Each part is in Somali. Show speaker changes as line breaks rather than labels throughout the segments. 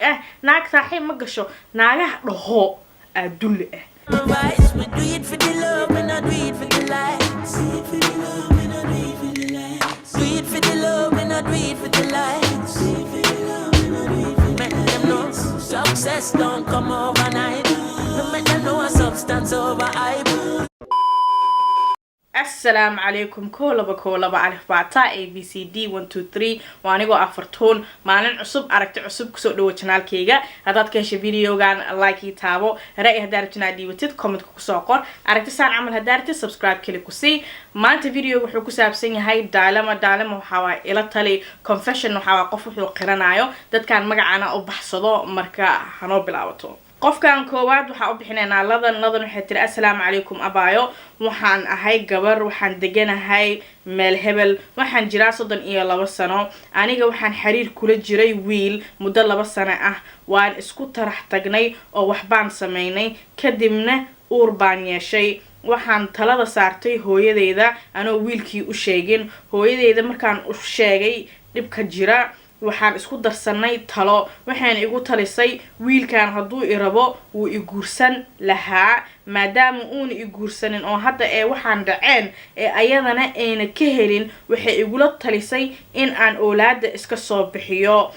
Naag saaxiib ma gasho. Naagaha dhaho aa dulli ah.
Vice, we do it for the love and I do it for the likes. Do it for the love and I do it for the likes. Do it for the love and I do it for the likes. Do it for the love and I do it for the Make them know success don't come overnight. No make them know a substance over hype.
Asalaamu calaykum. 1 2 1 2, alif baata, A B C D, 1 2 3. Waa anigoo afartuun. Maalin cusub, aragti cusub. Kusoo dhawo channelkayga. Haddaad ka heshay videogan, like ii taabo. Ra'yi haddaa rabtid inaad dhiibatid, commentka kusoo qor. Aragti saan camal haddaa rabtid, subscribe keli ku sii. Maanta videoga wuxuu ku saabsan yahay dilemma. Dilemma waxaa waay ila tali. Confession waxaa waay qof wuxuu qiranayo. Dadkan magacana u baxsado. Marka hanoo bilaabato. Qofkan koowaad waxaa u bixinaynaa Ladan. Ladan waxay tiri: "Assalaamu calaykum abaayo, waxaan ahay gabar, waxaan deganahay meel hebel, waxaan jiraa 32 sano. Aniga waxaan xiriir kula jiray wiil muddo 2 sano ah. Waan isku tarax tagnay oo waxbaan sameynay, kadibna uur baan yeeshay. Waxaan talada saartay hooyadeyda anoo wiilkii u sheegin. Hooyadeyda markaan u sheegay dhibka jira, waxaan isku darsanay talo. Waxayna igu talisay wiilkan hadduu i rabo wuu i guursan lahaa, maadaama uuna i guursanin oo hadda ee waxaan dhaceen ee ayadana ayna ka helin, waxay igula talisay in aan oolaada iska soo bixiyo.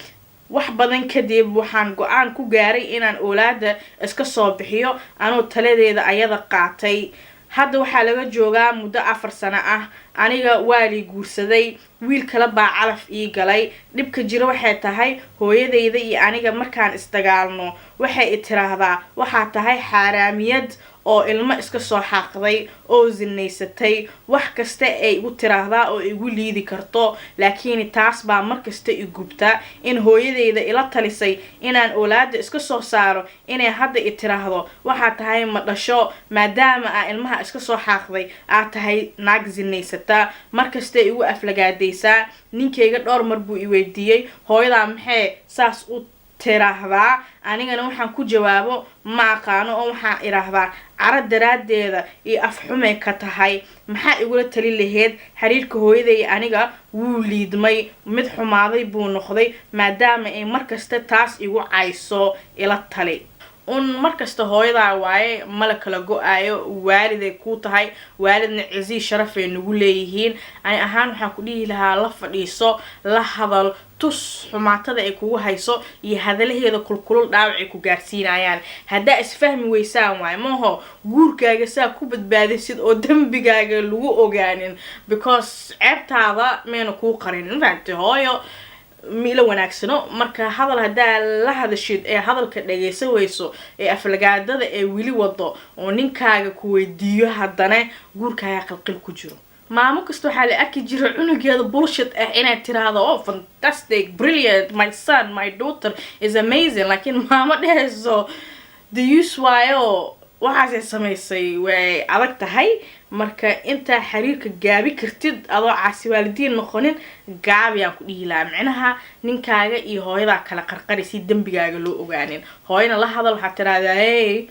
Wax badan kadib waxaan go-aan ku gaaray inaan oolaada iska soo bixiyo, anoo taladeeda ayada qaatay. Hadda waxaa laga joogaa muddo 4 sano ah. Aniga waa lii guursaday, wiil kale baa calaf ii galay. Dhibka jira waxay tahay, hooyadayda iyo aniga markaan isdagaalno, waxay i tiraahdaa waxaa tahay xaaraamiyad oo ilmo iska soo xaaqday oo zinaysatay. Wax kasta ay igu tiraahdaa oo igu liidi karto, laakiin taas baa markasta i gubta, in hooyadeyda ila talisay inaan oolaada iska soo saaro inay hadda i tiraahdo waxaa tahay ma dhasho, maadaama aa ilmaha iska soo xaaqday, aad tahay naag zinaysata. Markasta igu aflagaadaysaa. Ninkayga dhowr mar buu i weydiiyey, hooyadaa maxay saas u tiraahdaa? Anigana waxaan ku jawaabo ma aqaano, oo waxaan idhaahdaa caro daraaddeeda iyo afxumay ka tahay. Maxaa igula tali laheyd? Xiriirka hooyaday aniga wuu liidmay, mid xumaaday buu noqday, maadaama ay markasta taas igu cayso. Ila tali." Un markasta hooyadaa waaye, mala kala go-aayo. Waaliday kuu tahay, waalidna cizii sharafay nagu leeyihiin. Ani ahaan waxaan ku dhihi lahaa, la fadhiiso, la hadal, tus xumaatada ay kugu hayso iyo hadalaheeda kulkulul dhaawac ay ku gaarsiinayaan. Haddaa isfahmi weysaan waaye, maaho guurkaaga saa ku badbaadisid oo dembigaaga lagu ogaanin, because ceebtaada mayna kuu qarin. Mafahamtay? Hooyo miila wanaagsano. Marka hadal haddaa la hadashid ee hadalka dhagaysan weyso ee aflagaadada ee weli wado oo ninkaaga ku weydiiyo, haddana guurkaaga qalqil ku jiro. Maamo kasta waxaa la arki jira cunugeeda bullshit ah inay tiraahdo, "Oh, fantastic, brilliant, my son, my daughter is amazing." Laakiin maamo dhehayso dayuus waayo, waxaasay samaysay, way adag tahay. Marka intaa xiriirka gaabi kartid adoo caasi waalidiin noqonin, gaabiyaan ku dhihi lahaa. Micnaha ninkaaga iyo hooyadaa kala qarqari si dembigaaga loo ogaanin. Hooyana la hadal, waxaad tiraahdaa, "Hey,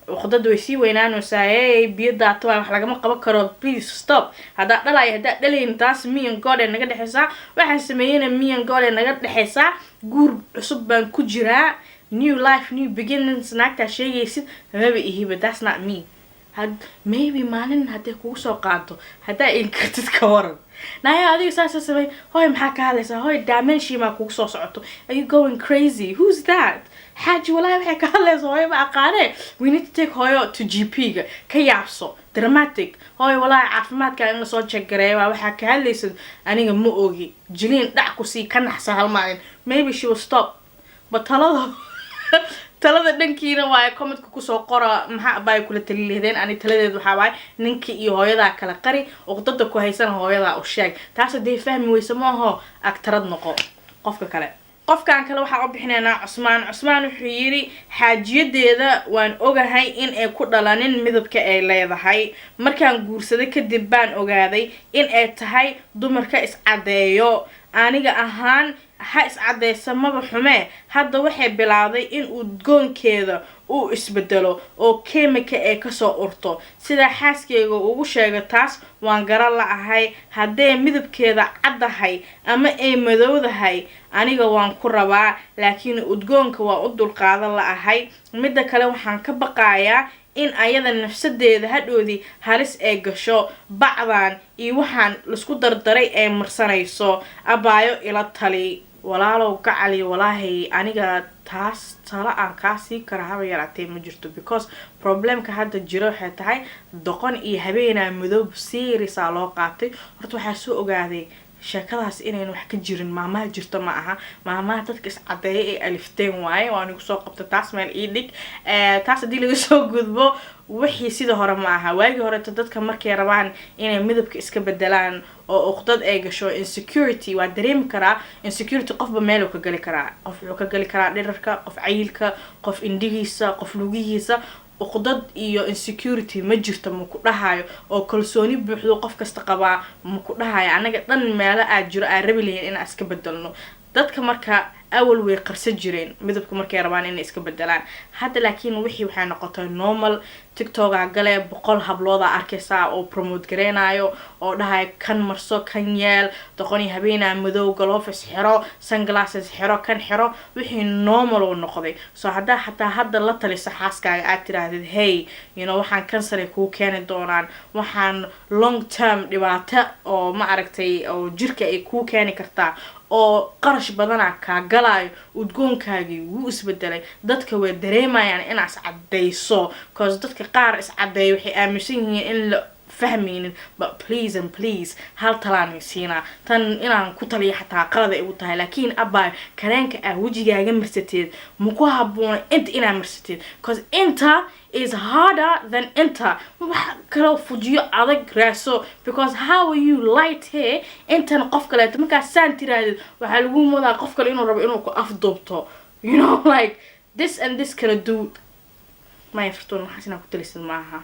uqdada way sii weynaanaysaa. Hey, biyo daata waay, wax lagama qaban karo. Please stop. Haddaa dhalaya, haddaa dhalayn, taas me and God ee naga dhexeysaa. Waxaan sameeyeyna me and God ee naga dhexeysaa. Guur cusub baan ku jiraa, new life, new beginnings. Naagtaa sheegaysid maba ihiba, that's not me." Had maybe maalin hadday kugu soo qaado, haddaa inkartid, ka waran? Naya, adiga saasa samey. Hoy, maxaa ka hadlaysaa? Hoy, dementia maa kugu soo socoto? Are you going crazy? Who's that xaaji? Walahi waxay ka hadlaysaa hooyo ma aqaane. We need to take hooyo to GP ga. Ka yaabso, dramatic. Hooyo, walahi caafimaadka in lasoo check gareeya waa. Waxaa ka hadlaysid aniga ma ogi. Jiliin dhac ku sii, ka naxsa hal maalin, maybe she will stop. But talada dhankiina waaye. Commentka kusoo qora, maxaa abaay kula tali lehdeen? Ani taladeed waxaa waaye, ninka iyo hooyadaa kala qari, uqdada ku haysana hooyadaa u sheeg. Taas hadday fahmi weyse, maaho agtarad noqo. Qofka kale, qofkan kale waxaan u bixinaynaa Cusmaan. Cusmaan wuxuu yidhi: "Xaajiyadeeda waan ogahay in ay ku dhalanin midabka ay leedahay. Markaan guursaday kadib baan ogaaday in ay tahay dumarka iscadeeyo. Aniga ahaan ha iscadeysa, maba xumee. Hadda waxay bilaawday in udgoonkeeda Uu isbedelo oo chemical ee kasoo urto. Sidaa xaaskeyga ugu sheega taas waan garan la-ahay. Haddee midabkeeda caddahay ama ay madowdahay, aniga waan ku rabaa, laakiin udgoonka waa u dulqaadan la-ahay. Midda kale, waxaan ka baqayaa in ayada nafsadeeda hadhoodii halis ay gasho bacdan iyo waxaan laisku dardaray ee marsanayso. Abaayo, ila tali. Walaalow gacali, walaahi aniga taas talo aan kaa sii kara haba yaraatee ma jirto, because problemka hadda jiro waxay tahay doqon iyo habeenaa madoob seriousaa loo qaatay. Horta waxaa soo ogaaday sheekadaas inayn wax ka jirin. Maamaha jirto ma aha, maamaha dadka iscadeeya ay alifteen waaye. Waan igu soo qabta taas, meel ii dhig taas. Haddii laga soo gudbo, wixii sida hore ma aha. Waagii horeeto dadka markay rabaan inay midabka iska bedelaan oo uqdad ay gasho, insecurity, waa dareemi karaa. Insecurity qofba meeluu ka geli karaa. Qof wuxuu ka geli karaa dhirarka, qof cayilka, qof indhihiisa, qof lugihiisa. Uqdad iyo insecurity ma jirto maku dhahayo, oo kalsooni buuxdo qof kasta qabaa maku dhahayo. Anaga dhan meelo aad jiro aan rabi lahayn inaan iska bedelno. Dadka marka awal way qarsan jireen midabka markay rabaan inay iska bedelaan. Hadda laakiin wixii waxay noqotay normal. TikToka gale, 100 hablooda arkaysaa oo promote gareynayo oo dhahayo kan marso, kan yeel, doqoni habeenaa madow, gloves xiro, sunglasses xiro, kan xiro. Wixii normal uu noqday. So haddaa xataa hadda la taliso xaaskaaga, aad tiraahdid, "Hey, waxaan cancer ay kuu keeni doonaan, waxaan long term dhibaato oo ma aragtay oo jirka ay kuu keeni kartaa oo qarash badanaa kaa galaayo, udgoonkaagii wuu isbedelay, dadka way dareemayaan inaa iscadayso," cause dadka qaar iscadeeya waxay aaminsan yihiin in la fahmaynin. But please and please, hal talaan siinaa. Tan inaan ku taliyo xataa qalada igu tahay, laakiin abaa kareenka aa wejigaaga marsateed maku haboona inta inaa marsateed, cause inta is harder than inta. Wax kaloo fujiyo adag raaso, because how are you light here, intan qof kaleeto markaa saan tirahdid waxaa lagu moodaa qof kale inuu rabo inuu ku afduubto, like this and this kala do. Maya Fartuun, waxaas inaa ku talisid maaha,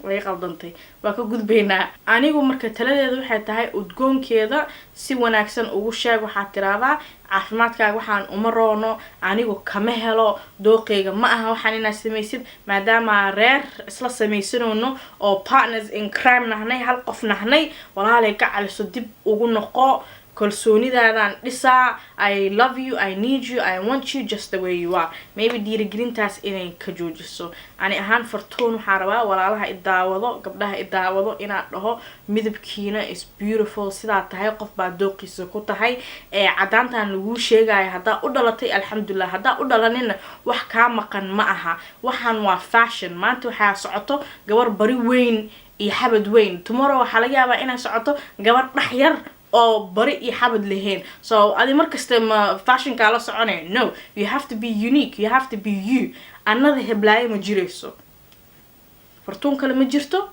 way qaldantay. Waa ka gudbaynaa. Anigu marka taladeeda waxay tahay udgoonkeeda si wanaagsan ugu sheeg. Waxaad tiraahdaa, "Caafimaadkaaga waxaan uma roono, anigu kama helo, dooqeyga ma aha waxaan inaad samaysid." Maadaama reer isla samaysanoono oo partners in crime nahnay, hal qof nahnay, walaalay ka caliso, dib ugu noqo, kalsoonidaadaan dhisaa. I love you, I need you, I want you just the way you are. Maybe dhiirigelintaas inay ka joojiso. Ani ahaan Fartuun waxaa rabaa walaalaha i daawado, gabdhaha i daawado, inaad dhaho midabkiina is beautiful. Sidaa tahay qof baa dooqiisa ku tahay. Ee cadaantan laguu sheegayo, haddaa u dhalatay, alxamdulilah. Haddaa u dhalanina, wax kaa maqan ma aha. Waxaan waa fashion. Maanta waxaa socoto gabar bari weyn iyo xabad weyn, tomorrow waxaa laga yaabaa inay socoto gabar dhex yar oo bari iyo xabad lahayn. So adi markasta ma fashionkaa la soconaya? No, you have to be unique, you have to be you. Annada heblaayo ma jirayso, Fartuun kale ma jirto,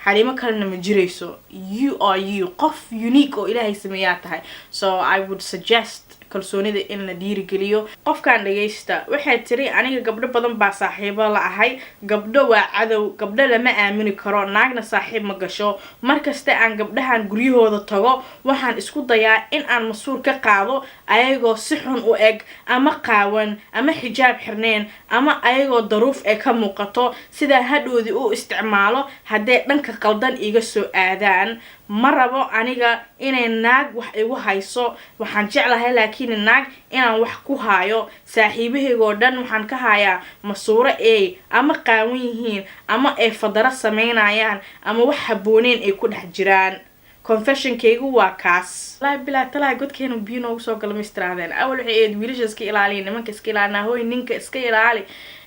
Xaliimo kalena ma jirayso. You are you, qof unique oo Ilaahay sameeyaa tahay. So I would suggest kalsoonida in la dhiirigeliyo qofkan. Dhagaysta, waxay tiri, "Aniga gabdho badan baa saaxiibo la ahay. Gabdho waa cadow, gabdho lama aamini karo, naagna saaxiib ma gasho. Markasta aan gabdhahan guryahooda tago, waxaan isku dayaa in aan masuur ka qaado ayagoo si xun u eg ama qaawan ama xijaab xirneen ama ayagoo daruuf ee ka muuqato, sidaa hadhoodii u isticmaalo hadday dhanka qaldan iga soo aadaan. Ma rabo aniga inay naag wax igu hayso, waxaan jeclahay laakiin naag inaan wax ku haayo. Saaxiibahaygoo dhan waxaan ka hayaa masuuro ey ama qaawan yihiin ama ay fadaro sameynayaan ama wax habooneen ay ku dhex jiraan. Confessionkaygu waa kaas." Wallaahi bilaa talaa, godkeena biyo noogu soo gala ma istirahdeen. Awal waxay ahayd wiilasha iska ilaaliya, nimanka iska ilaali, naahoy ninka iska ilaali,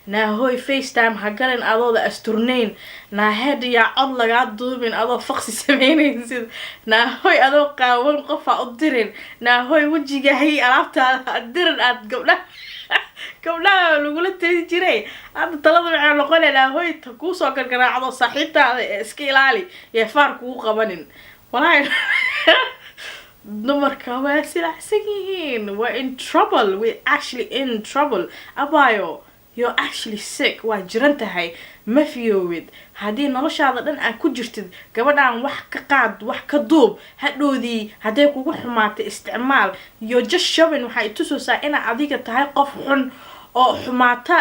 naahoy FaceTime ha galin adooda asturnayn, naaheed yaa cod lagaa duubin adoo faqsi sameynaysid, naahoy adoo qaawan qof ha u dirin, naahoy wejigahay alaabtaada ha dirin. Aad gabdhaha gabdhaha lagula tali jiray. Hadda talada waxay noqonay, naahoy ta kuusoo gargaraacdo saaxiibtaada ee iska ilaali, yee faar kugu qabanin. Walaahi dumarka waa silacsan yihiin. We're in trouble, we're actually in trouble. Abayo, you're actually sick, waa jiran tahay, ma fiyoowid. Haddii noloshaada dhan aad ku jirtid gabadhan wax ka qaad, wax ka duub, hadhoodii hadday kugu xumaatay isticmaal, you're just showing, waxay itusaysaa inaa adiga tahay qof xun. Oo xumaata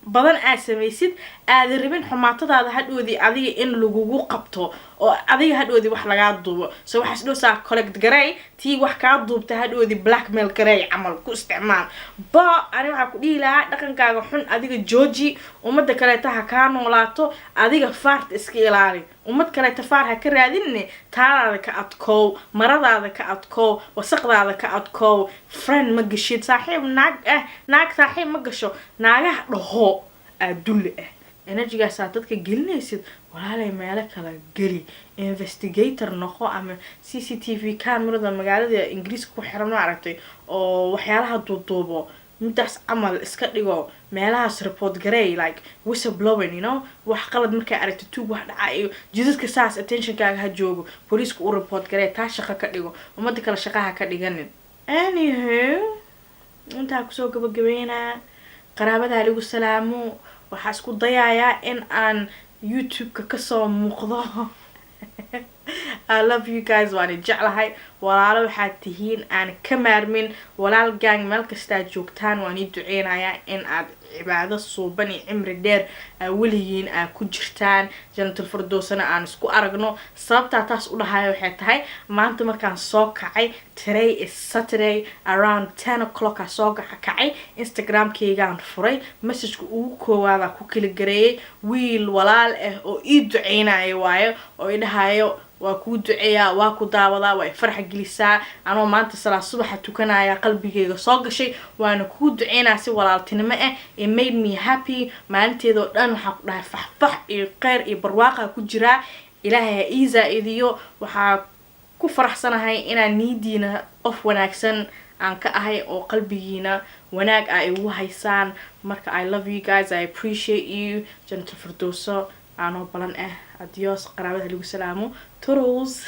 badan aad samaysid, aadan rabin xumaatadaada hadhoodii adiga in lagugu qabto oo adiga hadhoodii wax lagaa duubo. So waxaas dhowsaa collect garay, tii wax kaa duubta hadhoodii blackmail garay camal ku isticmaal. Ba ani waxaa ku dhihi lahaa, dhaqankaaga xun adiga jooji. Ummadda kaleeta ha kaa noolaato, adiga faarta iska ilaali. Ummad kaleeta faar ha ka raadinne, taadaada ka adkoow, maradaada ka adkoow, wasaqdaada ka adkoow. Friend ma gashid, saaxiib naag ah, naag saaxiib ma gasho. Naagaha dhaho aa dulli ah. Energygaasaa dadka gelinaysid, walaalay, meelo kala geli, investigator noqo ama CCTV camerada magaalada Ingiriiska ku xiran, ma aragtay, oo waxyaalaha duuduubo, midaas camal iska dhigo, meelahaas report garey, like whistleblowing, wax qalad markaa aragto, tuug wax dhaca iyo jidadka saas, attentionkaaga ha joogo, booliiska u report garey, taa shaqo ka dhigo, ummadda kale shaqaha ka dhiganin. Anywho, intaa kusoo gabagabeynaa. Qaraabadaa lagu salaamo. Waxaa isku dayayaa in aan YouTube-ka kasoo muuqdo. I love you guys, waan jeclahay. Walaalo waxaad tihiin aan ka maarmin. Walaal gang, meel kastaa joogtaan, waan ii duceynayaa in aad cibaado suuban iyo cimri dheer aa weligiin aa ku jirtaan, Jannatul Firdowsana aan isku aragno. Sababtaa taas u dhahayo waxay tahay, maanta markaan soo kacay, today is Saturday, around 10 o'clock aa soo kacay, Instagramkaygaan furay, messageka ugu koowaada ku kala gareeyay wiil walaal ah oo ii duceynayo waayo, oo i dhahayo, "Waa kuu duceeyaa, waa ku daawadaa, waa i farxa gelisaa. Anoo maanta salaad subaxa tukanaya qalbigayga soo gashay, waana kuu duceynaa si walaaltinimo ah." It made me happy. Maalinteeda oo dhan waxaa ku dhahay faxfax iyo kheyr iyo barwaaqa ku jiraa. Ilaahay ha ii zaa-idiyo. Waxaa ku faraxsanahay inaan niidiina qof wanaagsan aan ka ahay oo qalbigiina wanaag ah igu haysaan. Marka I love you guys, I appreciate you. Jannatul Firdowso aanoo balan ah. Adios, qaraabada lagu salaamo. Toodles.